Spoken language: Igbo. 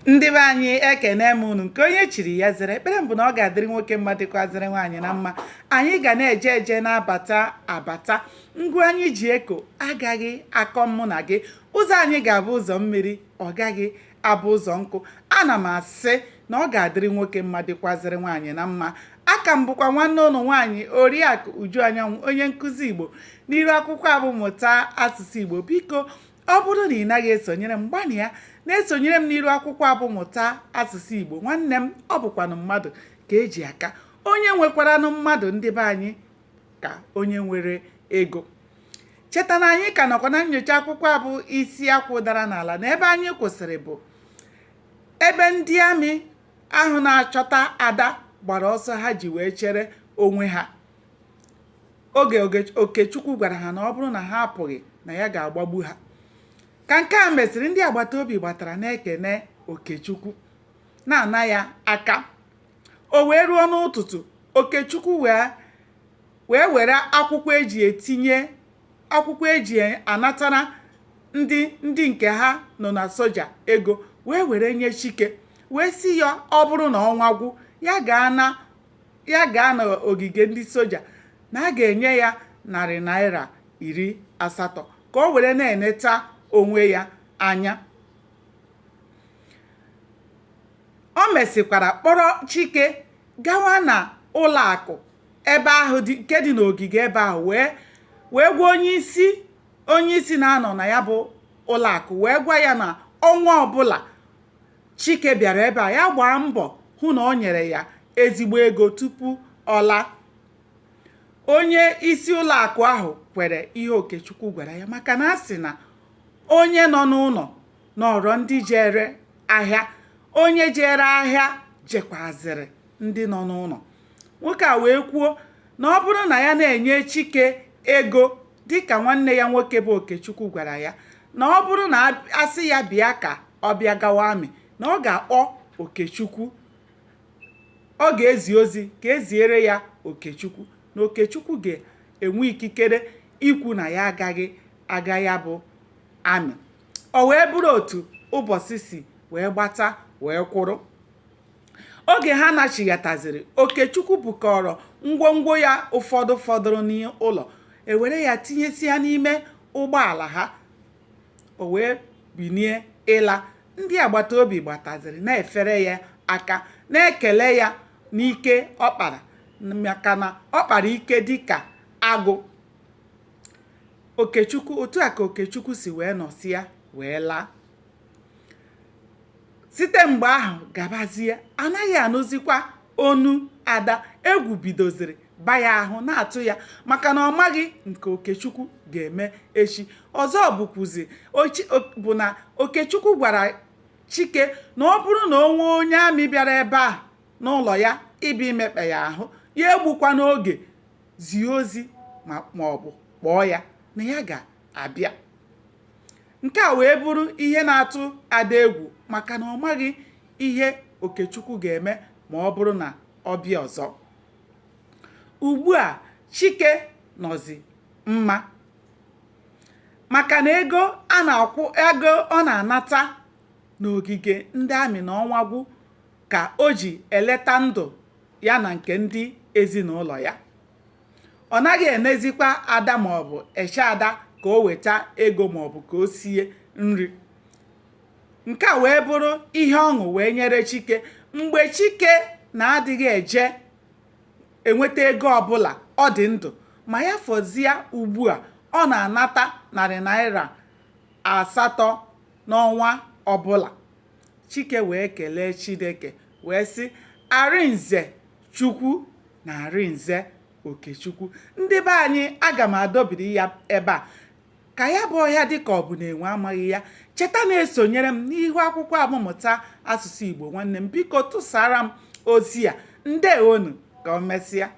Ndị be anyị, ekene m unu. Nke onye chiri ya zere. Ekpere m bụ na ọ ga-adịrị nwoke mma, dịkwazịrị nwaanyị na mma. Anyị ga na-eje eje, na-abata abata. Ngụ anyị ji eko agaghị akọ mụ na gị. Ụzọ anyị ga-abụ ụzọ mmiri, ọ gaghị abụ ụzọ nkụ. Ana m asị na ọ ga-adịrị nwoke mma, dịkwazịrị nwaanyị na mma. Aka m bụkwa nwanne ụnụ nwaanyị, Oriakụ Uju Anyanwụ, onye nkụzi Igbo n'iru akwụkwọ a bụ Mụta Asụsụ Igbo. Biko, ọ bụrụ na ị naghị esonyere m, gbanịa na-esonyere m n'iru akwụkwọ a bụ Mụta Asụsụ Igbo. Nwanne m, ọ bụkwanụ mmadụ ka eji aka. Onye nwekwaranụ mmadụ, ndị be anyị, ka onye nwere ego. Cheta na anyị ka nọkwa na nyocha akwụkwọ a bụ Isi Akwụ Dara n'Ala, na ebe anyị kwụsịrị bụ ebe ndị amị ahụ na-achọta Ada gbara ọsọ ha ji wee chere onwe ha oge Okechukwu gwara ha na ọ bụrụ na ha apụghị, na ya ga-agbagbu ha. Ka nke a mesịrị, ndị agbata obi gbatara na-ekene Okechukwu, na-ana ya aka. O wee ruo n'ụtụtụ, Okechukwu wee wee were akwụkwọ eji etinye akwụkwọ eji anatara ndị nke ha nọ na soja ego, wee were nye Chike, wee sị ya ọ bụrụ na ọnwa gwụ, ya gaa n'ogige ndị soja, na a ga-enye ya ₦800 ka o were na-eneta onwe ya anya. O mesịkwara kpọrọ Chike gawa na ụlọ akụ ebe ahụ dị, nke dị n'ogige ebe ahụ, wee wee gwa onye isi na-anọ na ya bụ ụlọ akụ, wee gwa ya na ọnwa ọbụla Chike bịara ebe a, ya gbaa mbọ hụ na o nyere ya ezigbo ego tupu ọ laa. Onye isi ụlọ akụ ahụ kwere ihe Okechukwu gwara ya, maka na a sị na onye nọ n'ụlọ nọrọ ndị jere ahịa, onye jere ahịa jekwazịrị ndị nọ n'ụlọ. Nwoke a wee kwuo na ọ bụrụ na ya na-enye Chike ego dịka nwanne ya nwoke bụ Okechukwu gwara ya, na ọ bụrụ na asị ya bịa ka ọ bịa gawa amị, na ọ ga-akpọ Okechukwu, ọ ga-ezi ozi ka eziere ya Okechukwu, na Okechukwu ga-enwe ikikere ikwu na ya agaghị aga ya bụ amị. O wee bụrụ otu ụbọchị si wee gbata wee kwụrụ. Oge ha nachighataziri, Okechukwu bukọrọ ngwongwo ya ụfọdụ fọdụrụ n'ụlọ, ewere ya tinyesịa n'ime ụgbọala ha. O wee binie ịla. Ndị agbata obi gbataziri na-efere ya aka, na-ekele ya n'ike ọ kpara, maka na ọ kpara ike dịka agụ. Okechukwu, otu a ka Okechukwu si wee nọsịa wee laa. Site mgbe ahụ gabazie, anaghị anụzikwa onu Ada. Egwu bidoziri ba ya ahụ, na-atụ ya, maka na ọ maghị nke Okechukwu ga-eme echi. Ọzọ bụkwuzi bụ na Okechukwu gwara Chike na ọ bụrụ na o nwee onye amị bịara ebe a n'ụlọ ya ịbịa imekpa ya ahụ, ya egbukwa n'oge zie ozi ma ọ bụ kpọọ ya, na ya ga-abịa. Nke a wee bụrụ ihe na-atụ Ada egwu, maka na ọ maghị ihe Okechukwu ga-eme ma ọ bụrụ na ọ bịa ọzọ. Ugbu a Chike nọzi mma, maka na ego a na-akwụ, ego ọ na-anata n'ogige ndị amị na ọnwa gwụ, ka o ji eleta ndụ ya na nke ndị ezinụlọ ya. Ọ naghị enezikwa Ada maọbụ eche Ada ka o weta ego maọbụ ka o sie nri. Nke a wee bụrụ ihe ọṅụ wee nyere Chike. Mgbe Chike na-adịghị eje enweta ego ọbụla, ọ dị ndụ, ma ya fọzie ugbu a ọ na-anata ₦800 n'ọnwa ọbụla. Chike wee kelee Chineke, wee sị, "Arinze Chukwu na arinze Okechukwu." Ndị be anyị, aga m adọbiri ya ebe a ka ya bụ ọhịa dị ka ọ bụ na enwe amaghị ya. Cheta na-esonyere m n'ihu akwụkwọ a bụ Mụta Asụsụ Igbo. Nwanne m, biko tụsara m ozi a. Ndewonu, ka o mesịa.